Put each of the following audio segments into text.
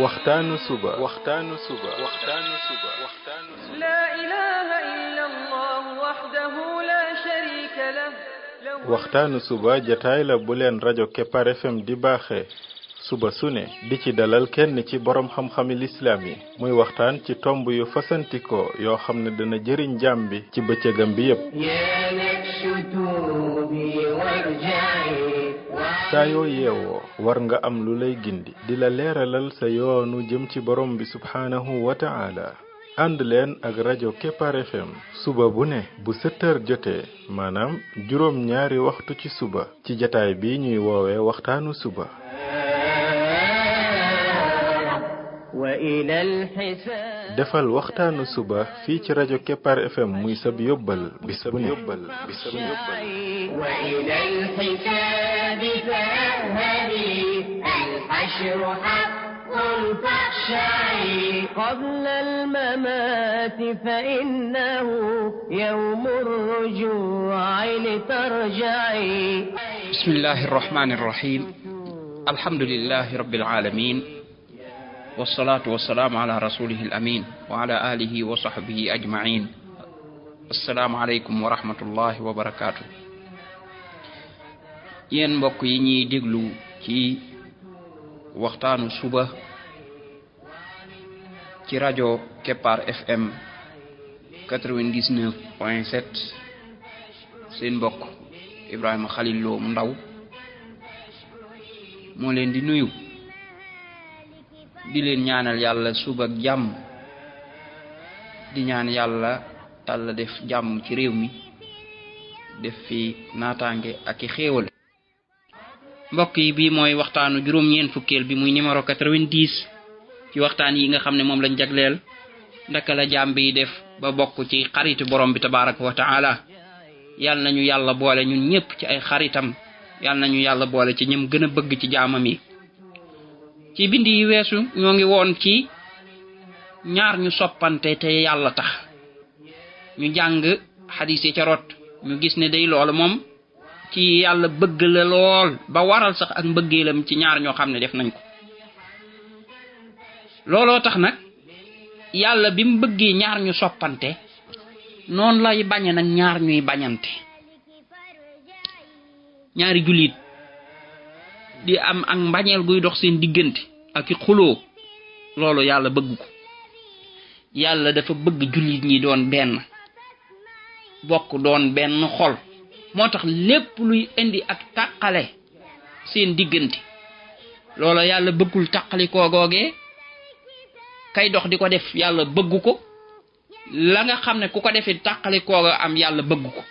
waxtaanu suba لا إله إلا الله وحده لا شريك له waxtaanu suba jataay la bu leen rajo Kepar FM di baaxee suba su ne di ci dalal kenn ci borom xam-xami lislaam yi muy waxtaan ci tomb yu fasantikoo yoo xam ne dana jëriñ jaam bi ci bëccëgam bi yépp saa yoo yeewoo war nga am lu lay gindi di la leeralal sa yoonu jëm ci borom bi subhaanahu wa ta'ala ànd leen ak rajo Kepar FM suba bu ne bu 7 heures jotee maanaam juróom ñaari waxtu ci suba ci jataay bi ñuy woowee waxtaanu suba defal waxtaanu suba fii ci rajo Kepar FM muy sab yóbbal bis bu ne قبل الممات فإنه يوم الرجوع لترجعي بسم الله الرحمن الرحيم الحمد لله رب العالمين والصلاة والسلام على رسوله الأمين وعلى آله وصحبه أجمعين السلام عليكم ورحمة الله وبركاته yéen mbokk yi ñuy déglu ci waxtaanu suba ci rajo Kepar FM 99.7 seen mbokk Ibrahima Khalil Lo mu ndaw moo leen di nuyu di leen ñaanal yàlla suba ak jàmm di ñaan yàlla def jàmm ci réew mi def fi naataange ak i xéewal mbokk yi bii mooy waxtaanu juróom-ñeent fukkeel bi muy numéro 90 ci waxtaan yi nga xam ne moom lañ jagleel ndaka la jaam bi def ba bokk ci xaritu borom bi tabaraka wa taala yàlla nañu yàlla boole ñun ñëpp ci ay xaritam yàlla nañu yàlla boole ci ñëm gën a bëgg ci jaamam yi ci bind yi weesu ñoo ngi woon ci ñaar ñu soppante te yàlla tax ñu jàng xadiis yi ca rot ñu gis ne day loolu moom ci yàlla bëgg la lool ba waral sax ak mbëggeelam ci ñaar ñoo xam ne def nañ ko looloo tax nag yàlla bi mu bëggee ñaar ñu soppante noonu lay bañe nag ñaar ñuy bañante ñaari jullit di am ak mbañeel guy dox seen diggante ak i xuloo loolu yàlla bëgg ko yàlla dafa bëgg jullit ñi doon benn bokk doon benn xol moo tax lépp luy indi ak tàqale seen diggante loolu yàlla bëggul tàqali koo googee kay dox di ko def yàlla bëgg ko la nga xam ne ku ko defee tàqali kooga am yàlla bëgg ko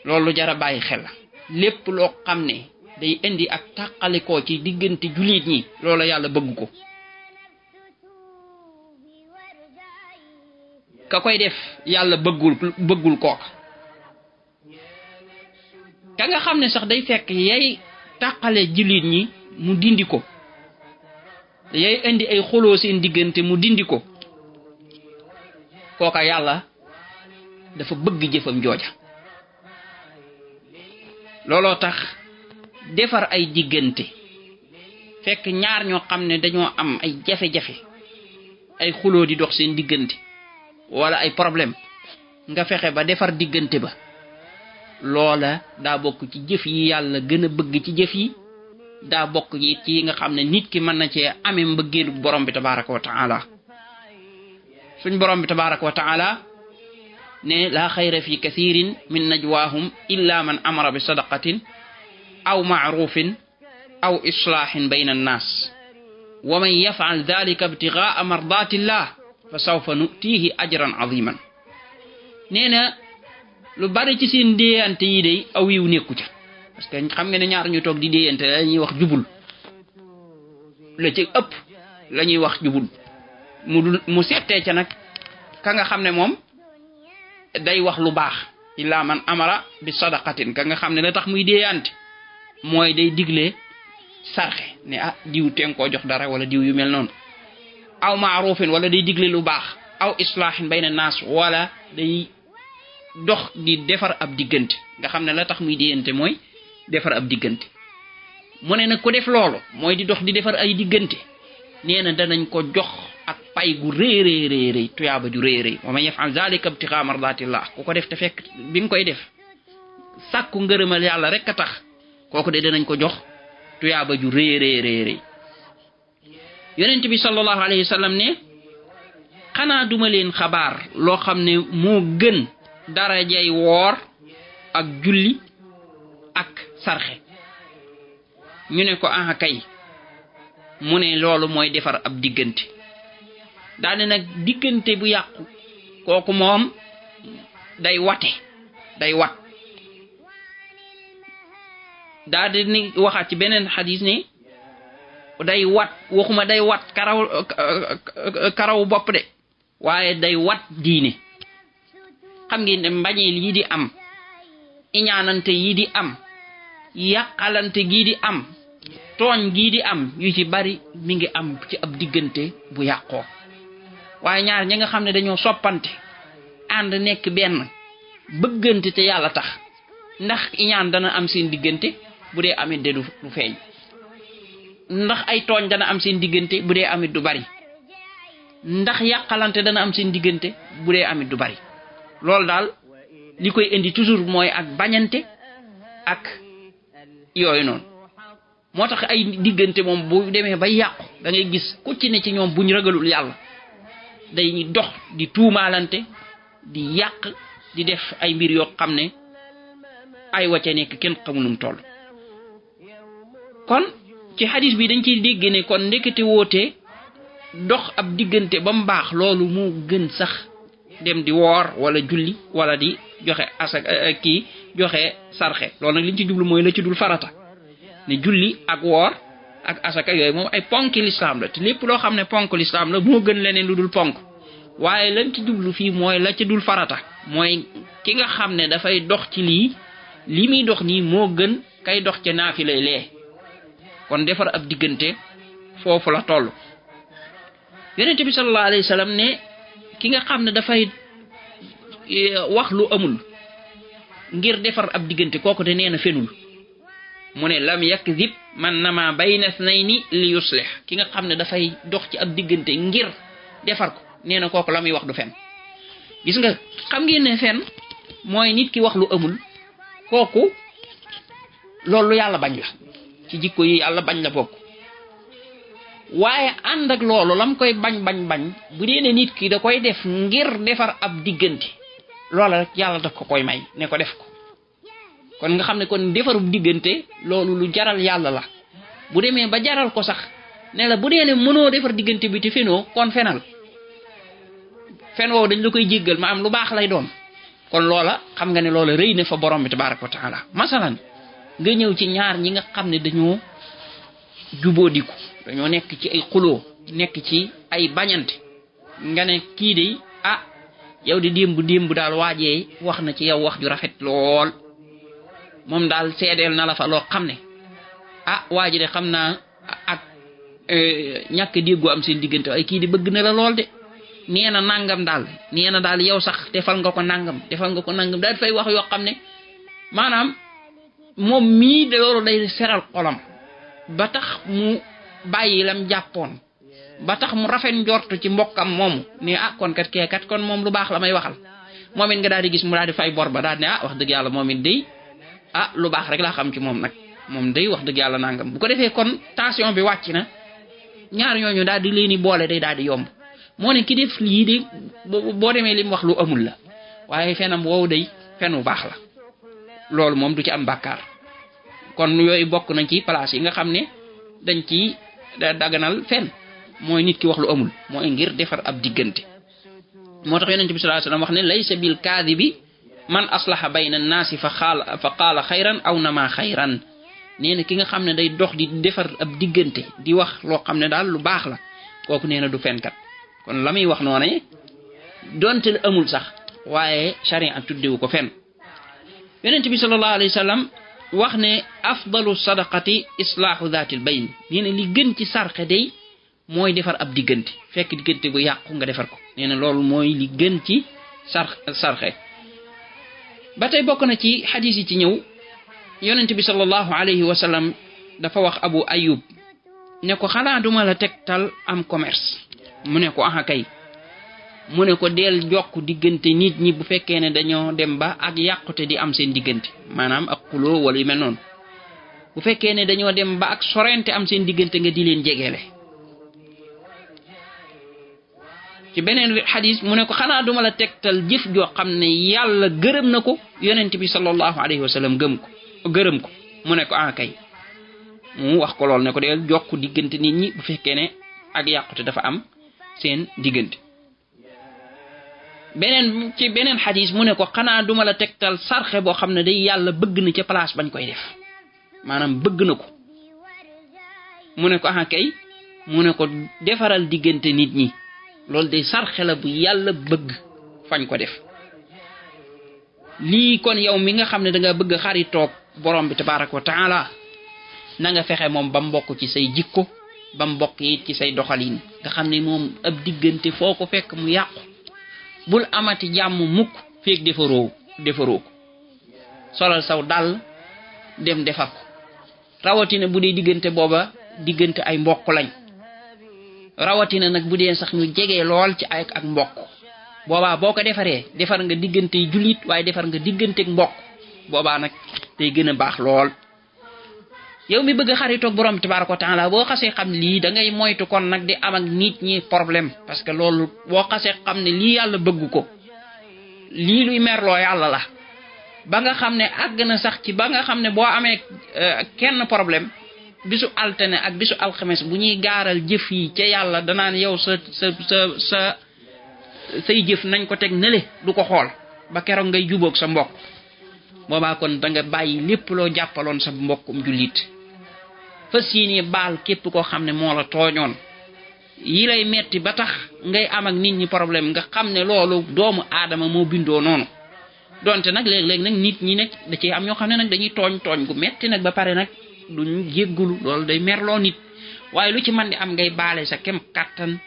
loolu jara bàyyi xel la lépp loo xam ne day indi ak tàqalikoo ci diggante jullit ñi loolu yàlla bëgg ko ka koy def yàlla bëggul kooka ka nga xam ne sax day fekk yay tàqale jullit ñi mu dindi ko yay indi ay xuloo seen diggante mu dindi ko kooka yàlla dafa bëgg jëfam jooja looloo tax defar ay diggante fekk ñaar ñoo xam ne dañoo am ay jafe-jafe ay xuloo di dox seen diggante wala ay problème nga fexe ba defar diggante ba loola daa bokk ci jëf yi yàlla gën a bëgg ci jëf yi daa bokk yi ci nga xam ne nit ki mën na cee amee mbëggeelu borom bi tabaraka wa taala suñ borom bi tabaraka wa taala ne laa xayra fi kathirin min najwaahum illa man amara bi sadaqatin aw ma'rufin aw islaahin bayna annaas wa man yaf'al dhalika ibtigha'a mardatillah fa sawfa nu'tihi ajran aziman nee na lu bari ci seen déeyante yi day aw yiw nekku ca parce que xam nga ne ñaar ñu toog di déeyante la ñuy wax jubul la ci ëpp la ñuy wax jubul mu settee ca nag ka nga xam ne moom day wax lu baax illa man amara bi sadaqatin ka nga xam ne la tax muy déeyante mooy day digle sarxe ne diw teen koo jox dara wala diw yu mel noonu aw maarufin wala day digle lu baax aw islaahin bayna naas wala day dox di defar ab diggante nga xam ne la tax muy déeyante mooy defar ab diggante mu ne nag ku def loolu mooy di dox di defar ay diggante nee na danañ ko jox ak pay gu réy tuyaaba ju réy wa man yaf'al zalika ibtigha mardatillah ku ko def te fekk bi nga koy def sàkku ngërëmal yàlla rek a tax kooku de danañ ko jox tuyaaba ju réy yonent bi sallallahu alayhi wa sallam ne xanaa duma leen xabaar loo xam ne moo gën darajay woor ak julli ak sarxe ñu ne ko aha kay mu ne loolu mooy defar ab diggante daane nag diggante bu yàqu kooku moom day wat daa di ni waxaat ci beneen xadis ne day wat waxuma day wat karaw bopp de waaye day wat diine xam ngeen ne mbañeel yi di am iñaanante yi di am yàqalante gii di am tooñ gii di am yu ci bari mi ngi am ci ab diggante bu yàqoo waaye ñaar ñi nga xam ne dañoo soppante ànd nekk benn bëggante te yàlla tax ndax iñaan dana am seen diggante bu dee amit de du feeñ ndax ay tooñ dana am seen diggante bu dee amit du bari ndax yàqalante dana am seen diggante bu dee amit du bari loolu daal li koy indi toujours mooy ak bañante ak yooyu noonu moo tax ay diggante moom bu demee ba yàqu da ngay gis ku ci ne ci ñoom buñ ragalul yàlla day dox di tuumaalante di yàq di def ay mbir yoo xam ne ay wacce nekk kenn xamunum toll kon ci hadis bi dañ ciy dégg ne kon ndekete woote dox ab diggante ba mu baax loolu moo gën sax dem di woor wala julli wala di joxe joxe sarxe loolu nag liñ ci jublu mooy la ci dul farata ne julli ak woor ak asaka yooyu moom ay ponk l'islam la te lépp loo xam ne ponk l'islam la moo gën leneen lu dul ponk waaye lañ ci jublu fii mooy la ci dul farata mooy ki nga xam ne dafay dox ci lii muy dox nii moo gën kay dox ca naafila lee kon defar ab diggante foofu la toll yonent bi sallallahu alayhi wa sallam ne ki nga xam ne dafay wax lu amul ngir defar ab diggante kooku de nee na fenul mu ne lam yakzib man nama bayna snayni li yuslih ki nga xam ne dafay dox ci ab diggante ngir defar ko nee na kooku la muy wax du fen gis nga xam ngeen ne fen mooy nit ki wax lu amul kooku loolu yàlla bañ la ci jikko yi yàlla bañ la bokk waaye ànd ak loolu lam koy bañ bu dee ne nit ki da koy def ngir defar ab diggante loola rek yàlla daf ko koy may ne ko def ko kon nga xam ne kon defarub diggante loolu lu jaral yàlla la bu demee ba jaral ko sax ne la bu dee ne mënoo defar diggante bi te fenoo kon fenal fen woow dañ la koy jéggal ma am lu baax lay doon kon loola xam nga ne loola rëy na fa borom bi tabaraka wa taala masalan nga ñëw ci ñaar ñi nga xam ne dañoo jubóodiku dañoo nekk ci ay xuloo nekk ci ay bañante nga ne kii de yow di démb daal waajee wax na ci yow wax ju rafet lool moom daal seedeel na la fa loo xam ne waaji de xam naa ak ñàkk déggoo am seen diggante ay kii di bëgg na la lool de nee na nangam daal nee na daal yow sax defal nga ko nangam daal fay wax yoo xam ne maanaam moom mii de loolu day seral xolam ba tax mu bàyyi lam jàppoon ba tax mu rafet njortu ci mbokkam moomu ne kon kat kee kat kon moom lu baax la may waxal moom it nga daal di gis mu daal di fay bor ba daal ne wax dëgg yàlla moom it day lu baax rek laa xam ci moom nag moom day wax dëgg yàlla nangam bu ko defee kon tension bi wàcc na ñaar ñooñu daal di leen di boole day daal di yomb moo ne ki def lii de boo demee li mu wax lu amul la waaye fenam woowu day fen wu baax la loolu moom du ci am bàkkaar kon yooyu bokk nañ ci place yi nga xam ne dañ ci daganal fen mooy nit ki wax lu amul mooy ngir defar ab diggante moo tax yonent bi sallallahu alayhi wasallam wax ne laysa bil kaadibi man aslaha bayna an-naasi fa qaala xayran aw nama xayran nee na ki nga xam ne day dox di defar ab diggante di wax loo xam ne daal lu baax la kooku nee na du fenkat kon la muy wax noonu donte lu amul sax waaye sharia tuddewu ko fen yonent bi sallallahu alayhi wasallam wax ne afdalu sadaqati islaahu dhaatil bayn nee na li gën ci sarxe day mooy defar ab diggante fekk diggante gu yàqu nga defar ko nee na loolu mooy li gën ci sarxe ba tey bokk na ci xadis yi ci ñëw yonent bi sallallahu alayhi wa sallam dafa wax Abu Ayyub ne ko xanaa duma la tegtal am commerce mu ne ko aha kay mu ne ko del jokk diggante nit ñi bu fekkee ne dañoo dem ba ak yàqute di am seen diggante maanaam ak xuloo wala yu mel noonu bu fekkee ne dañoo dem ba ak sorente am seen diggante nga di leen jegeele ci beneen xadis mu ne ko xanaa duma la tegtal jëf joo xam ne yàlla gërëm na ko yonent bi sallallahu alayhi wa sallam gërëm ko mu ne ko ah kay mu wax ko lool ne ko del jokk diggante nit ñi bu fekkee ne ak yàqute dafa am seen diggante ci beneen xadis mu ne ko xanaa duma la tegtal sarxe boo xam ne day yàlla bëgg na ca place bañ koy def maanaam bëgg na ko mu ne ko ah kay mu ne ko defaral diggante nit ñi loolu day sarxe la bu yàlla bëgg fañ ko def lii kon yow mi nga xam ne da nga bëgg xaritoog borom bi tabaraka wa taala na nga fexe moom ba mbokk ci say jikko ba mbokk yi ci say doxalin nga xam ne moom ab diggante foo ko fekk mu yàqu bul amati jàmm mukk feek defaroo ko solal saw dal dem defar ko rawatina bu dee diggante booba diggante ay mbokk lañ rawatina nag bu dee sax ñu jege lool ci ay ak mbokk boobaa boo ko defaree defar nga diggante jullit waaye defar nga diggante ak mbokk boobaa nag day gën a baax lool yow mi bëgg xaritoog borom tabaraka wa taala boo xasee xam lii da ngay moytu kon nag di am ak nit ñi problème parce que loolu boo xasee xam ne lii yàlla bëgg ko lii luy merloo yàlla la ba nga xam ne àgg na sax ci ba nga xam ne boo amee kenn problème bisu altine ak bisu alxames bu ñuy gaaral jëf yi ca yàlla danaan yow say jëf nañ ko teg nële du ko xool ba keroog ngay jubóog sa mbokk boobaa kon da nga bàyyi lépp loo jàppaloon sa mbokkum jullit fas yéene baal képp koo xam ne moo la tooñoon yi lay metti ba tax ngay am ak nit ñi problème nga xam ne loolu doomu aadama moo bindoo noonu donte nag léeg-léeg nag nit ñi nag da ci am ñoo xam ne nag dañuy tooñ gu metti nag ba pare nag duñ jéggulu loolu day merloo nit waaye lu ci man di am ngay baale sa kem kàttan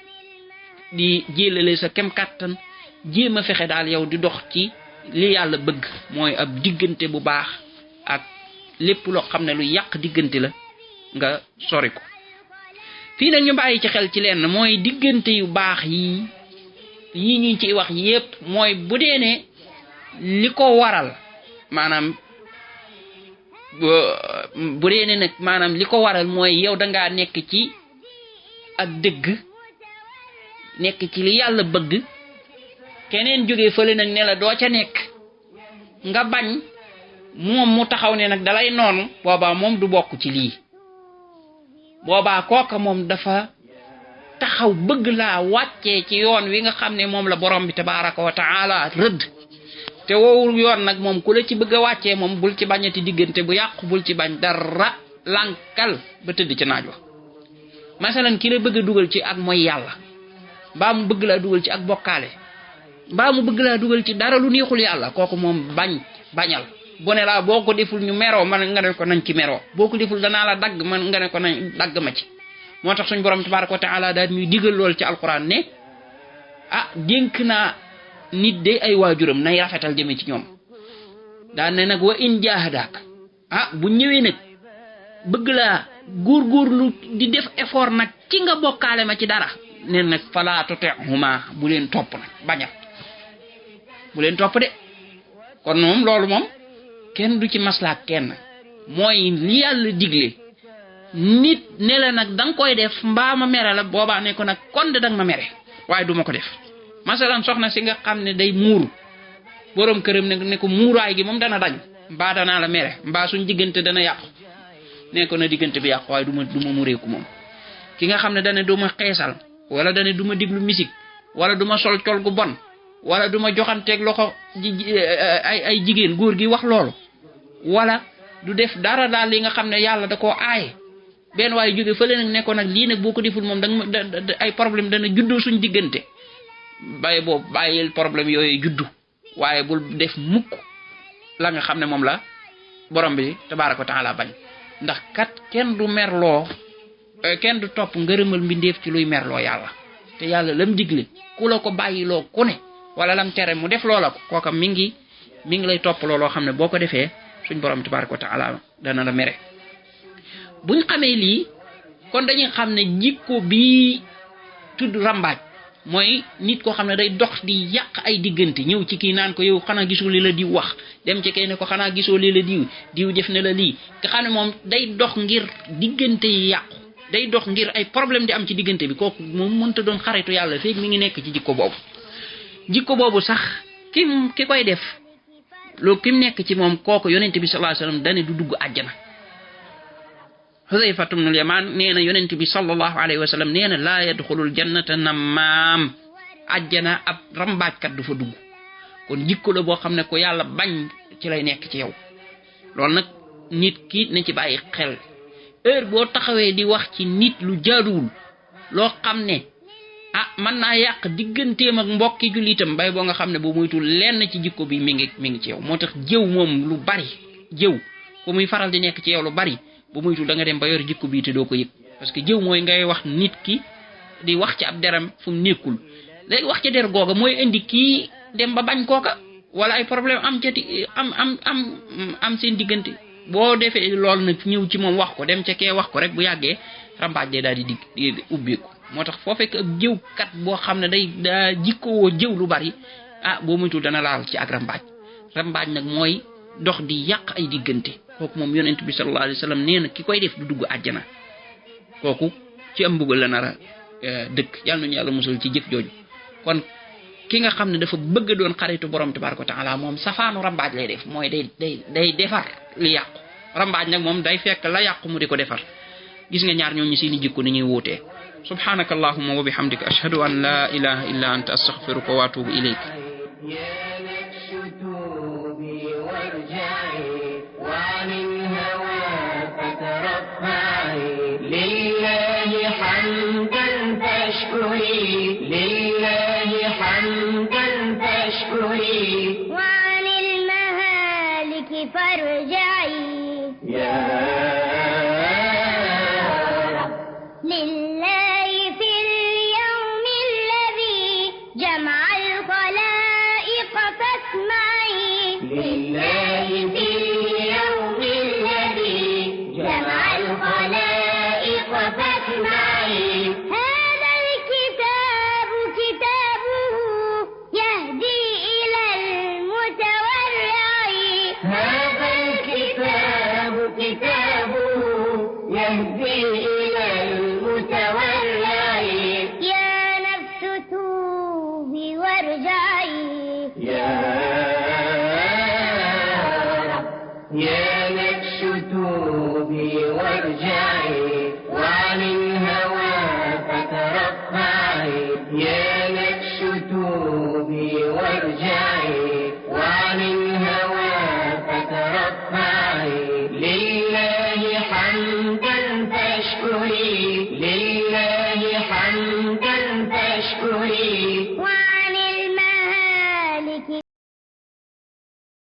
di jélale sa kem kàttan jéem a fexe daal yow di dox ci li yàlla bëgg mooy ab diggante bu baax ak lépp loo xam ne lu yàq diggante la nga sori ko fii nag ñu bàyyi ci xel ci lenn mooy diggante yu baax yi ñu ciy wax yépp mooy bu dee ne li ko waral maanaam bu dee ne nag maanaam li ko waral mooy yow dangaa nekk ci ak dëgg nekk ci li yàlla bëgg keneen jógee fële nag ne la doo ca nekk nga bañ moom mu taxaw ne nag dalay noonu boobaa moom du bokk ci lii boobaa kooka moom dafa taxaw bëgg laa wàccee ci yoon wi nga xam ne moom la borom bi tabaraka wa taala rëdd te woowu yoon nag moom ku la ci bëgg a wàccee moom bul ci bañati diggante bu yàqu bul ci bañ dara lànkal ba tëdd ci naaj wa masalan ki la bëgg a dugal ci ak mooy yàlla mbaa mu bëgg laa dugal ci ak bokkaale mbaa mu bëgg laa dugal ci dara lu neexul yàlla kooku moom bañal bu ne laa boo ko deful ñu meroo man nga ne ko nañ ci meroo boo ko deful danaa la dagg man nga ne ko nañ dagg ma ci moo tax suñu borom tabaraka wa taala daal ñuy digal lool ci alquran ne dénk naa nit de ay waajuram nay rafetal jëme ci ñoom daan ne nag wa in jahadaak bu ñëwee nag bëgg laa góorgóorlu di def effort nag ci nga bokkaale ma ci dara ne nag fala tutihuma bu leen topp nag bañal bu leen topp de kon moom loolu moom kenn du ci maslaak kenn mooy li yàlla digle nit ne la nag danga koy def mbaa ma mere la boobaa ne ko nag kon de danga ma mere waaye duma ko def masalan soxna si nga xam ne day muuru borom këram ne ko muuraay gi moom dana dañ mbaa danaa la mere mbaa suñ diggante dana yàqu ne ko na diggante bi yàqu waaye du ma mureeku moom ki nga xam ne dana du ma xeesal wala dana du ma diglu musique wala du ma sol col gu bon wala du ma joxanteeg loxo ay jigéen góor gi wax loolu wala du def dara daal li nga xam ne yàlla da koo aaye benn waaye jóge fële nag ne ko nag lii nag boo ko deful moom danga ay problème dana juddoo suñ diggante bàyyil problème yooyu juddu waaye bul def mukk la nga xam ne moom la borom bi tabaaraka wa taala bañ ndax kat kenn du merloo kenn du topp ngërëmal mbindeef ci luy merloo yàlla te yàlla lam digle ku la ko bàyyiloo ku ne wala lam tere mu def loola ko kooka mi ngi lay topp looloo xam ne boo ko defee suñ borom tabaaraka wa taala dana la mere buñ xamee lii kon dañuy xam ne jikko bi tudd rambaaj mooy nit koo xam ne day dox di yàq ay diggante ñëw ci kii naan ko yow xanaa gisoo li la diw wax dem ci kay ne ko xanaa gisoo li la diw def ne la lii nga xam ne moom day dox ngir diggante yi yàqu day dox ngir ay problème di am ci diggante bi kooku moom mënta doon xaritu yàlla feeg mi ngi nekk ci jikko boobu sax ki koy def loolu kim nekk ci moom kooku yonent bi sallallahu alayhi wasallam dane du dugg àjjana Huzayfa ibn al-Yaman nee na yonent bi sallallahu alayhi wasallam nee na laa yadxulul jannata nammaam àjjana ab rambaajkat du fa dugg kon jikko la boo xam ne ko yàlla bañ ci lay nekk ci yow loolu nag nit ki na ci bàyyi xel heure boo taxawee di wax ci nit lu jaaduwul loo xam ne mën naa yàq digganteem ak mbokki jullitam bay boo nga xam ne boo muytul lenn ci jikko bi mi ngi ci yow moo tax jëw moom lu bari jëw ko muy faral di nekk ci yow lu bari bu muytul da nga dem ba yor jikko bi te doo ko yëg parce que jëw mooy ngay wax nit ki di wax ci ab deram fu mu nekkul léegi wax ci der googa mooy indi kii dem ba bañ kooka wala ay problème am ca am seen diggante boo defee loolu nag ñëw ci moom wax ko dem ca kee wax ko rek bu yàggee rambaaj day daal di ubbeeku moo tax foo fekk ak jëwkat boo xam ne daa jikkowoo jëw lu bari boo muytul dana laal ci ak rambaaj nag mooy dox di yàq ay diggante kooku moom yonent bi sallallahu alayhi wasallam nee na ki koy def du dugg àjjana kooku ci am mbugal la nar a dëkk yàlla nañu yàlla musul ci jëf jooju kon ki nga xam ne dafa bëgg doon xaritu borom tabaraka wa taala moom safaanu rambaaj lay def mooy day defar li yàqu rambaaj nag moom day fekk la yàqu mu di ko defar gis nga ñaar ñooñu seeni jikko ni ñuy wuutee subhanaka allahumma wa bihamdika ashhadu an la ilaha illa anta astaghfiruka wa atubu ilayk وعن المهالك فارجعي لله في اليوم الذي جمع الخلائق فاسمعي لله في اليوم الذي جمع الخلائق فاسمعي هذا الكتاب كتابه يهدي إلى المتورع هذا الكتاب كتابه يهدي إلى المتورع يا نفس توبي وارجعي يا